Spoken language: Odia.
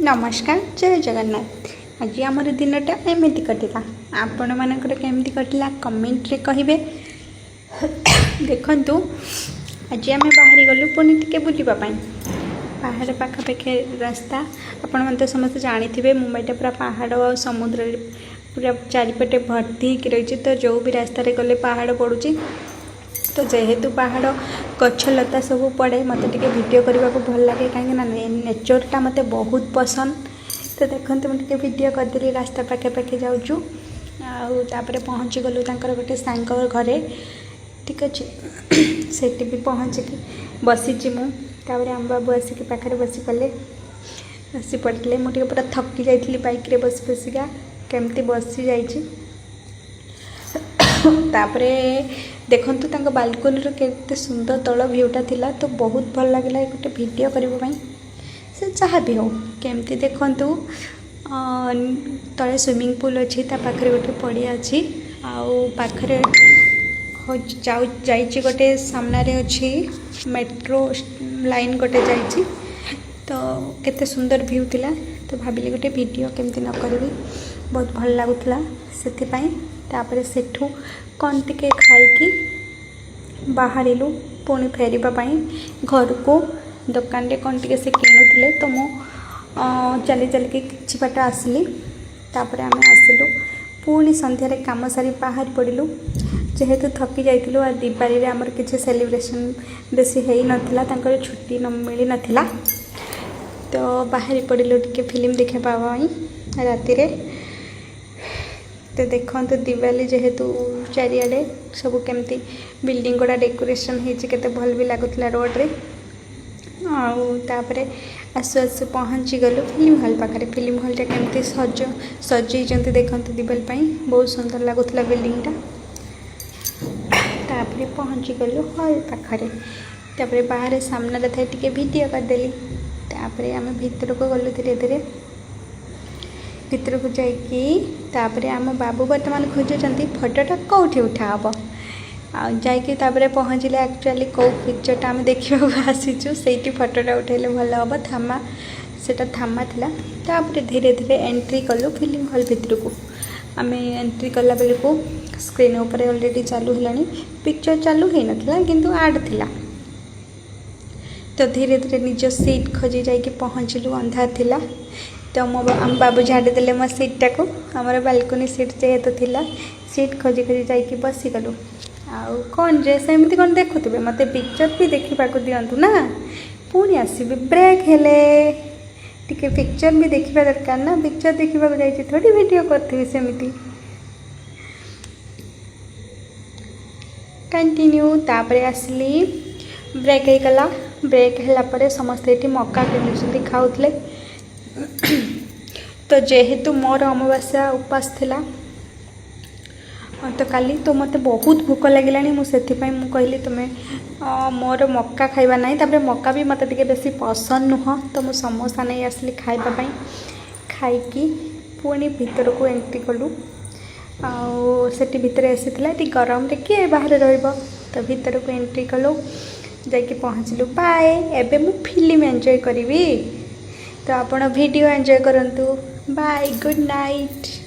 ନମସ୍କାର, ଜୟ ଜଗନ୍ନାଥ। ଆଜି ଆମର ଦିନଟା ଏମିତି କଟିଲା। ଆପଣମାନଙ୍କର କେମିତି କଟିଲା, କମେଣ୍ଟରେ କହିବେ। ଦେଖନ୍ତୁ, ଆଜି ଆମେ ବାହାରି ଗଲୁ ପୁଣି ଟିକେ ବୁଲିବା ପାଇଁ ପାହାଡ଼ ପାଖାପାଖି ରାସ୍ତା। ଆପଣମାନେ ତ ସମସ୍ତେ ଜାଣିଥିବେ, ମୁମ୍ବାଇଟା ପୁରା ପାହାଡ଼ ଆଉ ସମୁଦ୍ରରେ ପୁରା ଚାରିପଟେ ଭର୍ତ୍ତି ହେଇକି ରହିଛି। ତ ଯେଉଁ ବି ରାସ୍ତାରେ ଗଲେ ପାହାଡ଼ ପଡ଼ୁଛି। ତ ଯେହେତୁ ପାହାଡ଼, ଗଛଲତା ସବୁ ପଡ଼େ, ମୋତେ ଟିକେ ଭିଡ଼ିଓ କରିବାକୁ ଭଲ ଲାଗେ, କାହିଁକିନା ନେଚର୍ଟା ମୋତେ ବହୁତ ପସନ୍ଦ। ତ ଦେଖନ୍ତୁ, ମୁଁ ଟିକେ ଭିଡ଼ିଓ କରିଦେଲି। ରାସ୍ତା ପାଖାପାଖି ଯାଉଛୁ ଆଉ ତାପରେ ପହଞ୍ଚିଗଲୁ ତାଙ୍କର ଗୋଟେ ସାଙ୍ଗ ଘରେ। ଠିକ୍ ଅଛି, ସେଠି ବି ପହଞ୍ଚିକି ବସିଛି ମୁଁ। ତାପରେ ଆମ ବାବୁ ଆସିକି ପାଖରେ ବସିପଡ଼ିଲେ, ବସି ପଡ଼ିଥିଲେ। ମୁଁ ଟିକେ ପୁରା ଥକି ଯାଇଥିଲି ବାଇକ୍ରେ ବସି ବସିକା, କେମିତି ବସି ଯାଇଛି। ତାପରେ ଦେଖନ୍ତୁ, ତାଙ୍କ ବାଲକୋନିର କେତେ ସୁନ୍ଦର ତଳ ଭ୍ୟୁଟା ଥିଲା। ତ ବହୁତ ଭଲ ଲାଗିଲା ଗୋଟେ ଭିଡ଼ିଓ କରିବା ପାଇଁ। ସେ ଯାହା ବି ହଉ, କେମିତି ଦେଖନ୍ତୁ, ତଳେ ସୁଇମିଂ ପୁଲ୍ ଅଛି, ତା ପାଖରେ ଗୋଟେ ପଡ଼ିଆ ଅଛି ଆଉ ପାଖରେ ଯାଉ ଯାଇଛି ଗୋଟେ, ସାମ୍ନାରେ ଅଛି ମେଟ୍ରୋ ଲାଇନ୍ ଗୋଟେ ଯାଇଛି। ତ କେତେ ସୁନ୍ଦର ଭ୍ୟୁ ଥିଲା। ତ ଭାବିଲି ଗୋଟେ ଭିଡ଼ିଓ କେମିତି ନ କରିବି, ବହୁତ ଭଲ ଲାଗୁଥିଲା ସେଥିପାଇଁ। ତାପରେ ସେଠୁ କ'ଣ ଟିକେ ଖାଇକି ବାହାରିଲୁ ପୁଣି ଫେରିବା ପାଇଁ ଘରକୁ। ଦୋକାନରେ କ'ଣ ଟିକେ ସେ କିଣୁଥିଲେ, ତ ମୁଁ ଚାଲି ଚାଲିକି କିଛି ବାଟ ଆସିଲି। ତାପରେ ଆମେ ଆସିଲୁ ପୁଣି ସନ୍ଧ୍ୟାରେ କାମ ସାରି ବାହାରି ପଡ଼ିଲୁ। ଯେହେତୁ ଥକି ଯାଇଥିଲୁ ଆଉ ଦିୱାଲିରେ ଆମର କିଛି ସେଲିବ୍ରେସନ୍ ବେଶୀ ହେଇନଥିଲା, ତାଙ୍କର ଛୁଟି ନ ମିଳିନଥିଲା, ତ ବାହାରି ପଡ଼ିଲୁ ଟିକେ ଫିଲ୍ମ ଦେଖିବା ପାଇଁ ରାତିରେ। ତ ଦେଖନ୍ତୁ, ଦିୱାଲି ଯେହେତୁ ଚାରିଆଡ଼େ ସବୁ କେମିତି ବିଲ୍ଡିଂ ଗୁଡ଼ା ଡେକୋରେସନ୍ ହେଇଛି, କେତେ ଭଲ ବି ଲାଗୁଥିଲା ରୋଡ଼ରେ। ଆଉ ତାପରେ ଆସୁ ଆସୁ ପହଞ୍ଚିଗଲୁ ଫିଲ୍ମ ହଲ୍ ପାଖରେ। ଫିଲ୍ମ ହଲ୍ଟା କେମିତି ସଜେଇଛନ୍ତି ଦେଖନ୍ତୁ ଦିୱାଲି ପାଇଁ, ବହୁତ ସୁନ୍ଦର ଲାଗୁଥିଲା ବିଲ୍ଡିଂଟା। ତାପରେ ପହଞ୍ଚିଗଲୁ ହଲ୍ ପାଖରେ। ତାପରେ ବାହାରେ ସାମ୍ନାରେ ଥାଇ ଟିକେ ଭିଡ଼ିଓ କରିଦେଲି। ତାପରେ ଆମେ ଭିତରକୁ ଗଲୁ ଧୀରେ ଧୀରେ। ଭିତରକୁ ଯାଇକି ତାପରେ ଆମ ବାବୁ ବର୍ତ୍ତମାନ ଖୋଜୁଛନ୍ତି ଫଟୋଟା କେଉଁଠି ଉଠା ହେବ। ଆଉ ଯାଇକି ତାପରେ ପହଞ୍ଚିଲେ, ଆକ୍ଚୁଆଲି କେଉଁ ପିକ୍ଚରଟା ଆମେ ଦେଖିବାକୁ ଆସିଛୁ, ସେଇଠି ଫଟୋଟା ଉଠାଇଲେ ଭଲ ହେବ। ଥାମା, ସେଇଟା ଥାମା ଥିଲା। ତାପରେ ଧୀରେ ଧୀରେ ଏଣ୍ଟ୍ରି କଲୁ ଫିଲ୍ମ ହଲ୍ ଭିତରକୁ। ଆମେ ଏଣ୍ଟ୍ରି କଲା ବେଳକୁ ସ୍କ୍ରିନ୍ ଉପରେ ଅଲରେଡ଼ି ଚାଲୁ ହେଲାଣି ପିକ୍ଚର। ଚାଲୁ ହେଇନଥିଲା, କିନ୍ତୁ ଆଡ଼୍ ଥିଲା। ତ ଧୀରେ ଧୀରେ ନିଜ ସିଟ୍ ଖୋଜି ଯାଇକି ପହଞ୍ଚିଲୁ। ଅନ୍ଧାର ଥିଲା, ତ ଆମ ବାବୁ ଝାଡ଼ି ଦେଲେ ମୋ ସିଟ୍ଟାକୁ। ଆମର ବାଲକୋନି ସିଟ୍ ଯେହେତୁ ଥିଲା, ସିଟ୍ ଖୋଜି ଖୋଜି ଯାଇକି ବସିଗଲୁ। ଆଉ କ'ଣ ଯେ ସେମିତି କ'ଣ ଦେଖୁଥିବେ, ମୋତେ ପିକ୍ଚର ବି ଦେଖିବାକୁ ଦିଅନ୍ତୁ ନା। ପୁଣି ଆସିବି ବ୍ରେକ୍ ହେଲେ। ଟିକେ ପିକ୍ଚର ବି ଦେଖିବା ଦରକାର ନା। ପିକ୍ଚର ଦେଖିବାକୁ ଯାଇଛି, ଥୋଡ଼ି ଭିଡ଼ିଓ କରିଥିବି ସେମିତି। କଣ୍ଟିନ୍ୟୁ। ତାପରେ ଆସିଲି, ବ୍ରେକ୍ ହେଇଗଲା। ବ୍ରେକ୍ ହେଲା ପରେ ସମସ୍ତେ ଏଠି ମକା କିଣୁଛନ୍ତି, ଖାଉଥିଲେ। ତ ଯେହେତୁ ମୋର ଅମାବାସ୍ୟା ଉପାସ ଥିଲା ତ କାଲି, ତ ମୋତେ ବହୁତ ଭୋକ ଲାଗିଲାଣି। ମୁଁ ସେଥିପାଇଁ ମୁଁ କହିଲି, ତୁମେ ମୋର ମକା ଖାଇବା ନାହିଁ। ତାପରେ ମକା ବି ମୋତେ ଟିକେ ବେଶୀ ପସନ୍ଦ ନୁହଁ। ତ ମୁଁ ସମୋସା ନେଇ ଆସିଲି ଖାଇବା ପାଇଁ। ଖାଇକି ପୁଣି ଭିତରକୁ ଏଣ୍ଟ୍ରି କଲୁ। ଆଉ ସେଠି ଭିତରେ ଆସିଥିଲା, ଏଠି ଗରମରେ କିଏ ବାହାରେ ରହିବ? ତ ଭିତରକୁ ଏଣ୍ଟ୍ରି କଲୁ, ଯାଇକି ପହଞ୍ଚିଲୁ। ବାଏ, ଏବେ ମୁଁ ଫିଲ୍ମ ଏନ୍ଜୟ କରିବି, ତ ଆପଣ ଭିଡ଼ିଓ ଏନ୍ଜୟ କରନ୍ତୁ। Bye, good night.